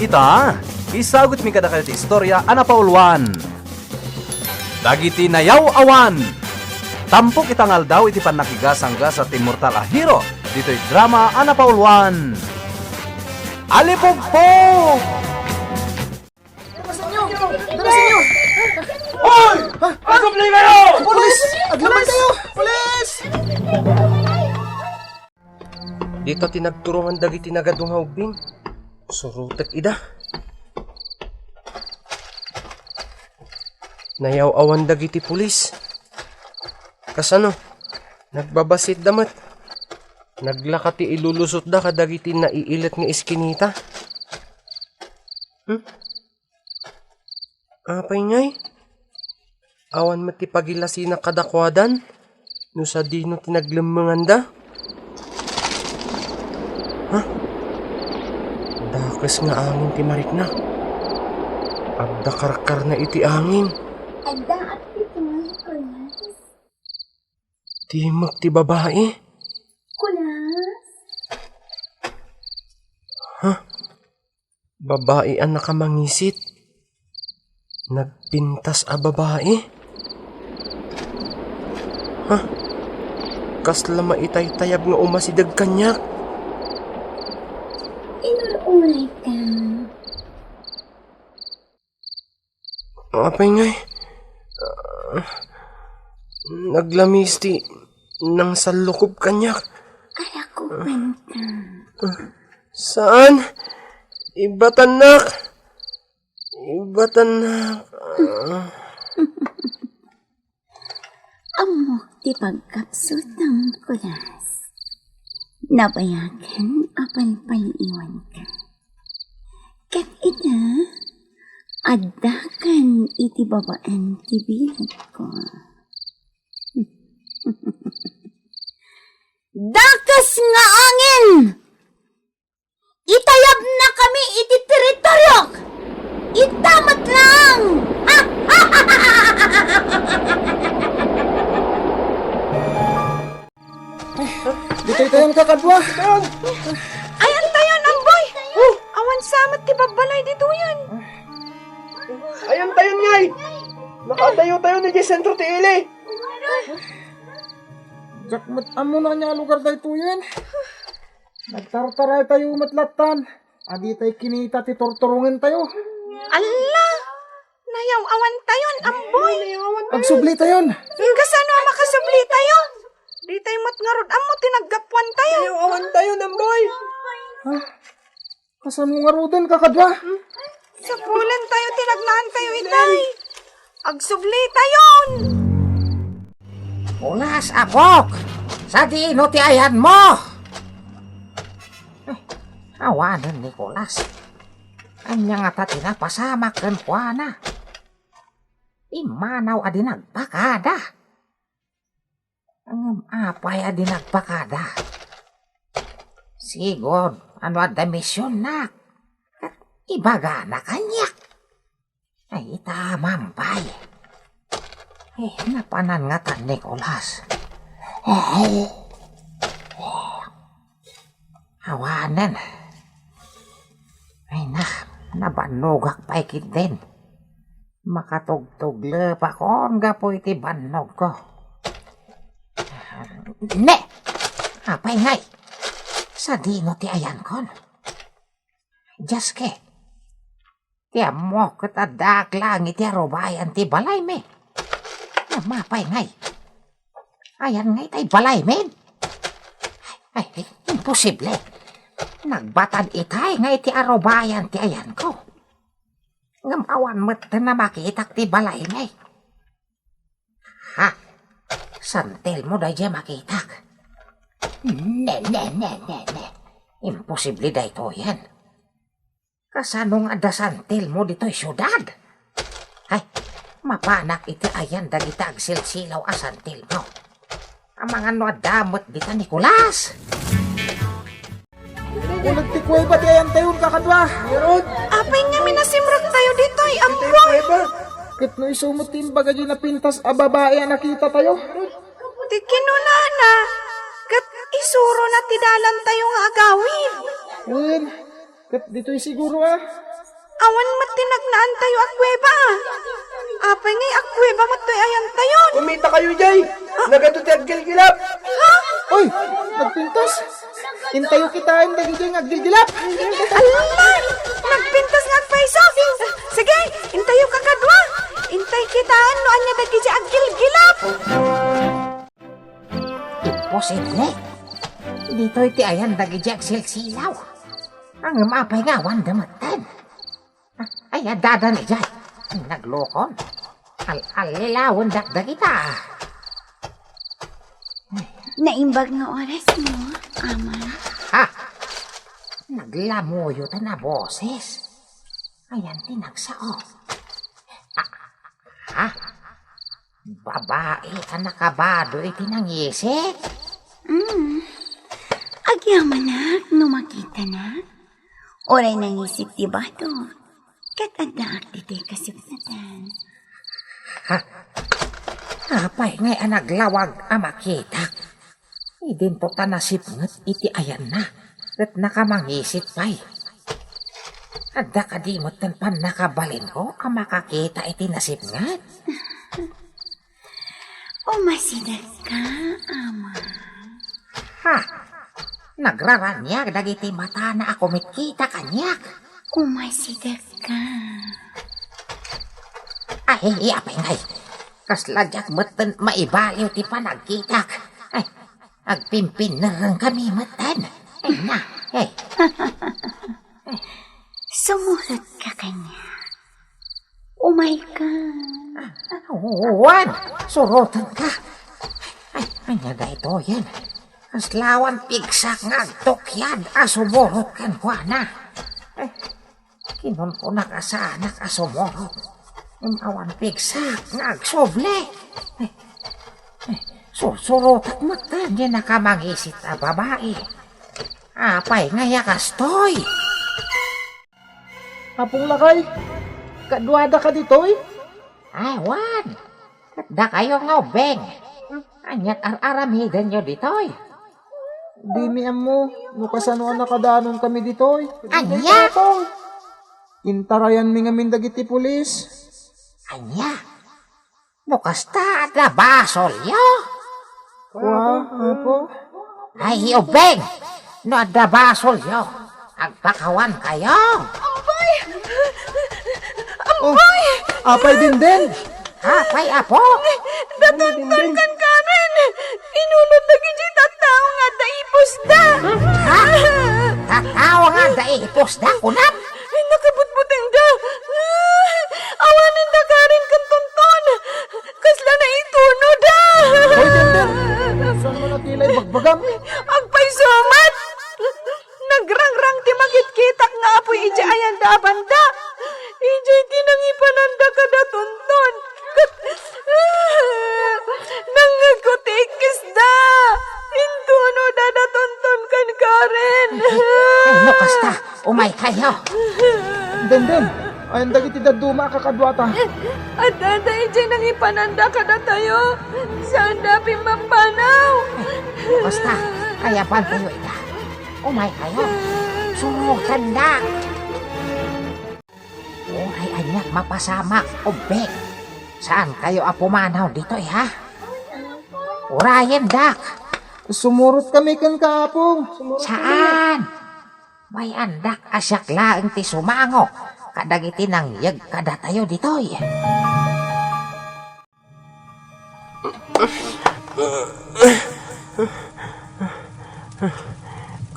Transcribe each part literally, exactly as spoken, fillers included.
Ta, isagutmi kadakayo ti istorya a napauluan. Dagiti nayaw-awan. Tampok ita nga aldaw iti pannakigasanggas ti immortal a hero ditoy drama a napauluan. Alipugpog! Dara sa inyo! Dara sa inyo! Hoy! Ha? Asubli kayo! Pulis! Aglaman kayo! Pulis! Dita ti nagturongan dagiti nagadua nga ubbing. Surotek ida. Nayaw-awan dagiti pulis. Kasano? Nagbabasitda met. Naglaka ti ilulusotda kadagiti naiilet nga iskinita. Hmm? Apay ngay? Awan met ti pagilasina kadakuadan no sadino ti naglemmenganda? Ha? Dakes nga angin ti marikna. Adda karkarna iti angin. Adda apito nga Nicolas. Dimek ti babai. Kulas? Ha? Babai a nakamangisit. Nagpintas a babai. Ha? Kasla maitaytayab nga umasideg kaniak. Inur-uray ka. Apay ngay? Ah, naglamis ti nangsallukob kaniak. Karakupen ka. Saan? Ibatannak. Ibatannak. Ah. Ammok ti pagkapsutam, Kulas. Nabayagen a palpaliiwanka. Ket ita, addakan iti babaen ti biagko. Dakes nga angin! Itayabnakami iti teritoriok! Ita met laeng! Ditoy tayon, kakadua. Ayantayon, Amboy! Awan sa met ti babbalay ditoyen. Ayantayon ngay! Makaadayo tayon idiay sentro ti ili. Diak met ammo no ania a lugar daytoyen. Nagtartaray tayo met lattan a ditay kinita ti turturongentayo. Alla! Nayaw-awan tayon, Amboy! Agsubli tayon! Kasano a makasubli tayo? Ditay met ngarud ammo ti naggapuan tayo. Nayaw-awan tayon, Amboy! Ha? Kasano ngaruden, kakadua? Sapulen tayo ti nagnaan tayo itay. Agsubli tayon! Kulas, apok! Sadino ti ayanmo? Eh, awanen ni Kulas. Ania ngata ti napasamak kenkuana? Immanaw a di nagpakada. Ngem apay a di nagpakada? Sigud, no adda misionnak, ket ibagana kaniak. Ay, ita, Amboy. Eh, napanan ngatan ni Kulas. Ay. Awanen. Ay na, nabannogak pay ketdin. Makatugtuglepakon gapu iti bannogko. Ne! Apay ngay? Sadino ti ayankon? Diaske. Ti ammok ket addaak laeng iti arubayan ti balaymi. Ngem apay ngay? Ayan ngay tay balaymin? Ay, imposible. Nagbatan itay nga iti arubayan ti ayanko. Ngem awan metten a makitak ti balaymi. Ha? Santelmo daydiay makitak? Ne, ne, ne, ne, ne. Imposible daytoyen. Kasano nga adda santelmo ditoy siudad? Ay, mapanak iti ayan dagiti agsilsilaw a santelmo. Amangan no adda met dita ni Kulas. Ulag ti kuweba ti ayantayon, kakadua. Apay nga minasimrek tayo ditoy, Amboy? Ket no isu met ti imbaga diay napintas a babai a nakita tayo. Ti kinunana, ket isurona ti dalan tayo nga agawid. Wen, ket ditoy siguro a. Awan met ti nagnaantayo a kuweba. Apay ngay a kuweba met toy ayantayon? Kumitakayo jay. Nagadu ti aggilgilap. Ha? Oy, nagpintas. Intayo kitaen dagidiay nga aggilgilap. Ala! Nagpintas nga agpayso. Sige, intayo kakadua. Intay kitaen no ania dagidiay aggilgilap. Imposible. Ditoy ti ayan dagidiay agsilsilaw. Ngem apay nga awan da metten? Ay, adda daydiay. Naglukon. Al-, allilawendak dagita. Naimbag nga oras mo, Ama. Ha? Naglamuyo ta na boses. Ayan ti nagsao. Ah, ha? Babai a nakabado iti nangisit? Mm. Agyamanak no makitanak. Uray nangisit ti bado, ket addaak ditoy kasipngetan. Ha? Apay ngay a naglawag a makitak? Idinto ta nasipnget iti ayanna, ket nakamangisit pay. Adda kadi metten pannakabalinko a makakita iti nasipnget? Umasidegka, Ama. Ha? Nagraraniag dagiti matana a kumitkita kaniak. Umasidegka. Ay, apay ngay. Kasla diak metten maibaliw ti panagkitak. Ay, agpimpinnerrengkami metten. Ay, na. Ay. Sumurotka kaniak. Umayka. Wen, surotenka. Ay, ania daytoyen? Kasla awan pigsak nga agtukyad a sumurot kenkuana. Ay, kinunkunak a saanak a sumurot. Ngem awan pigsak nga agsubli. Ay, ay, sursurotak metten ti nakamangisit a babai. Apay ngay a kastoy? Apong Lakay, kaduadaka ditoy? Ay, wen. Ket dakayo nga ubbing. Aniat ar-aramidenyo ditoy? Dimi ammo no kasano a nakadanonkami ditoy. Ania? Intarayanmi ngamin dagiti pulis. Ania? No kasta, adda basolyo? Wa, Apo. Ay, ubbing! No adda basolyo, agpakawankayo. Ampay! Oh, Ampay! Apay Denden? Apay, Apo? Datonton kan Karen! Inunot dagiti tattao nga adda ipusda! Ha? Tattao nga adda ipusda, kunam? Ay, nakabutbutengda! Ay, awanen da Karen ken Tonton! Kasla naitunoda! Hoy, Denden! Saan man a tila ibagbagam? Agpayso met! Nagrangrang ti makitkitak nga apuy idiay ayanda a banda. Idiay ti nangipananda kada Tonton. Ket nangngegko ti ikkisda. Intunoda da Tonton ken Karen. Ay, no kasta, umaykayo. Denden, ayan dagiti dadduma a kakaduata. Addada idiay nangipananda kadatayo. Saanda a pimmampanaw. Ay, no kasta, ayabankayo ida. Umaykayo. Surotenda. Uray aniak mapasamak, ubbing. Saankayo a pumanaw ditoy, ha? Urayendak. Sumurotkami kenka, Apo. Saan? Mayandak a siak laeng ti sumango kadagiti nangyeg kadatayo ditoy.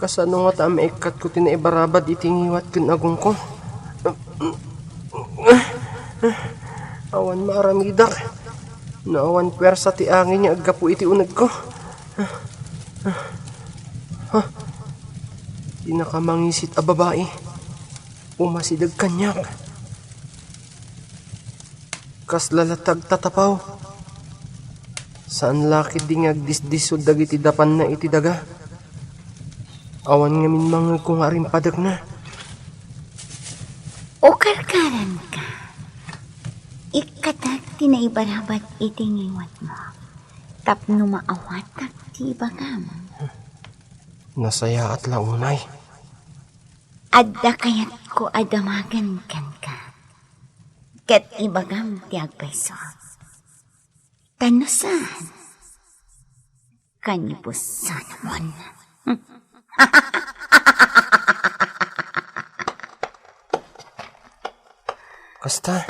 Kasano ngata a maikkatko ti naibarabad iti ngiwat ken agongko? Awan maaramidak no awan puersa ti angin nga aggapu iti unegko. Ha? Ti nakamangisit a babai, umasideg kaniak. Kasla la ti agtatapaw. Saan la ketdi nga agdisdisud dagiti dapanna iti daga. Awan ngamin mangngegko nga arimpadekna. Ukarkaranka. Ikkatak ti naibarabad iti ngiwatmo tapno maawatak ti ibagam. Nasayaat la unay. Adda kayatko a damagen kenka. Ket ibagam ti agpayso. Ta no saan, kanibusanamon. Kasta?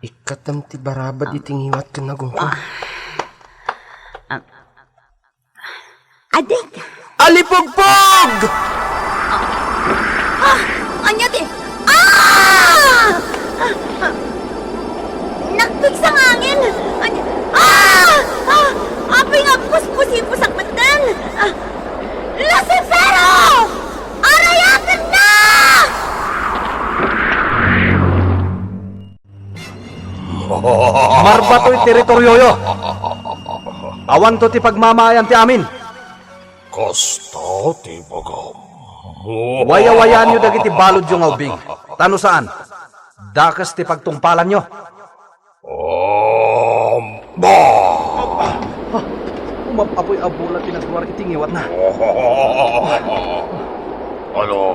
Ikkatdam ti barabad iti ngiwat ken nagungko. Adik! Alipugpog! Ah! Ania ti? Ah! Ah! Ah! Nagpigsa nga angin! Ania? Ah! Ah! Apay nga puspusipusak metten! Ah! Lucifero! Arayakennak! Marbatoy teritorioyo. Awanto ti pagmamaayan ti amin. Kasta ti bagam. Wayawayaanyo dagiti baludyo nga ubbing. Ta no saan, dakes ti pagtungpalanyo. Um, bah! Umap-apoy a bola ti nagruar iti ngiwatna. Ala,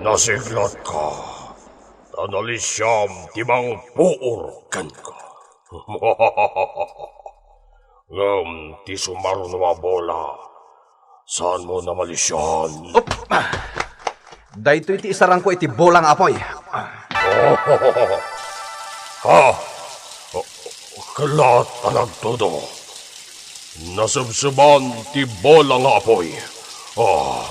nasiglatka. Ta nalisiam ti mangpuor kenka. Ngem ti sumarno a bola, saanmo namalisian. Op! Daytoy ti isarangko iti bola nga apoy. Ha? Kellat a nagtudo. Nasebseban ti bola nga apoy. Ah,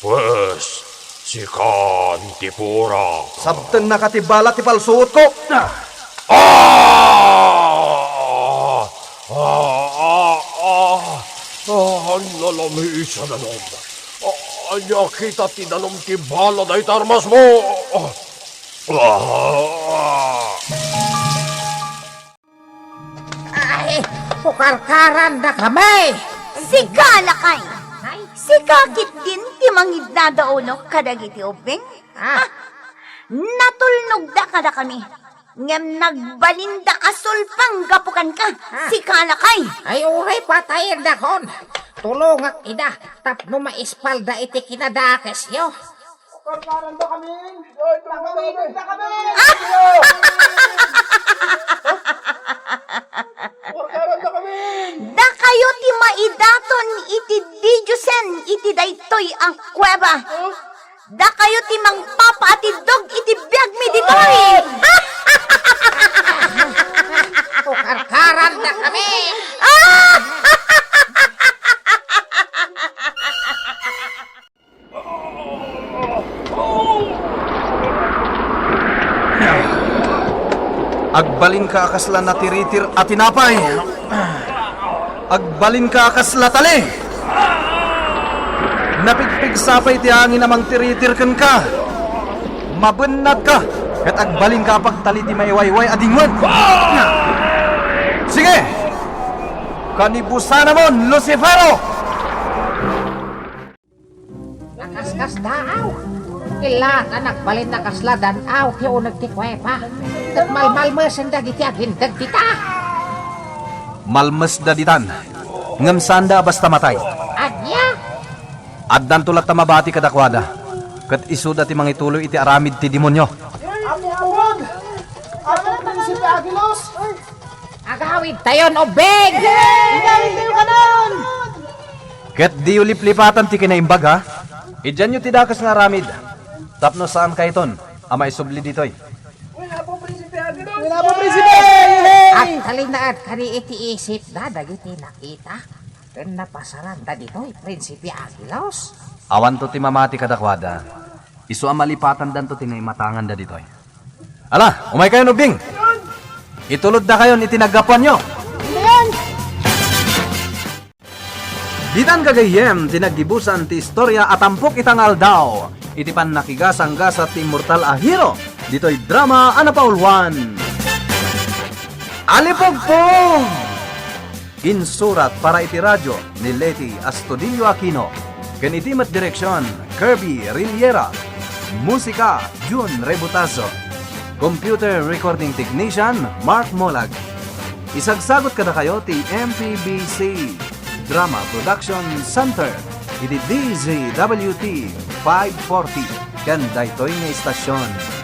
pues, sikan ti pura. Sabtennaka ti bala ti palsuotko. Ah! Ah! Ah! Ah! Ah! Ah! Nalami sa danom. Ah, ania kita ti danom ti bala dayta armasmo. Ah! Ah! Ay, pukarkarandakami! Sika, lakay! Ay. Sika ketdin ti mangiddadaolo kadagiti ubbing? Ah. Ah, natulnogda kadakami, ngem nagbalinda a sulpang gapu kenka. Ah. Sika, lakay! Ay, uray patayendakon. Tulongak ida tapno maispalda iti kinadakesyo. Karkaranda kami! Ay, karkaranda kami! Karkaranda kami! Dakayo ti maidaton iti didiosen iti daytoy a kuweba. Huh? Dakayo ti mangpapaatiddog iti biagmi ditoy! Huh? Karkaranda kami! Agbalinka a kasla natiritir a tinapay. Agbalinka a kasla tali. Napigpigsa pay ti angin a mangtiritir kenka. Mabennatka, ket agbalinka a pagtali ti maiwayway a dingwen. Sige! Kanibusanamon, Lucifero! Nakaskasdaaw. Illa ta nagbalin a kasla dan-aw ti uneg ti kuweba. Ket malmalmesen dagiti agindeg dita. Malmesda ditan, ngem saanda a basta matay. Ania? Addanto latta mabati kadakuada, ket isuda ti mangituloy iti aramid ti demonio. Apo Pugod! Apo Prinsipe Aguilos! Agawidtayon ubbing! Agawidtayo kanon! Ket diyo liplipatan ti kinaimbag, ha? Idianyo ti dakes nga aramid tapno saankayton a maisubli ditoy. Wen, Apo Prinsipe Aguilos! Wen, Apo Prinsipe! Yehey! Agtalinaed kadi iti isipda dagiti nakita ken napasaranda ditoy, Prinsipe Aguilos. Awanto ti mamati kadakuada. Isu a malipatandanto ti naimatanganda ditoy. Ala, umaykayon ubbing! Ituloddakayon iti naggapuanyo! Ditan gagayyem ti naggibusan ti istoria a tampok ita nga aldaw iti pannakigasanggasat ti immortal a hero ditoy drama a napauluan. Alipugpog! Insurat para iti radio ni Leti Astudillo Aquino, ken iti met direksion, Kirby Riliera. Musika, Jun Rebutazo. Computer recording technician, Mark Molag. Isagsagut kadakayo ti M P B C Drama Production Center iti D Z W T five forty. ken daytoy nga istasion.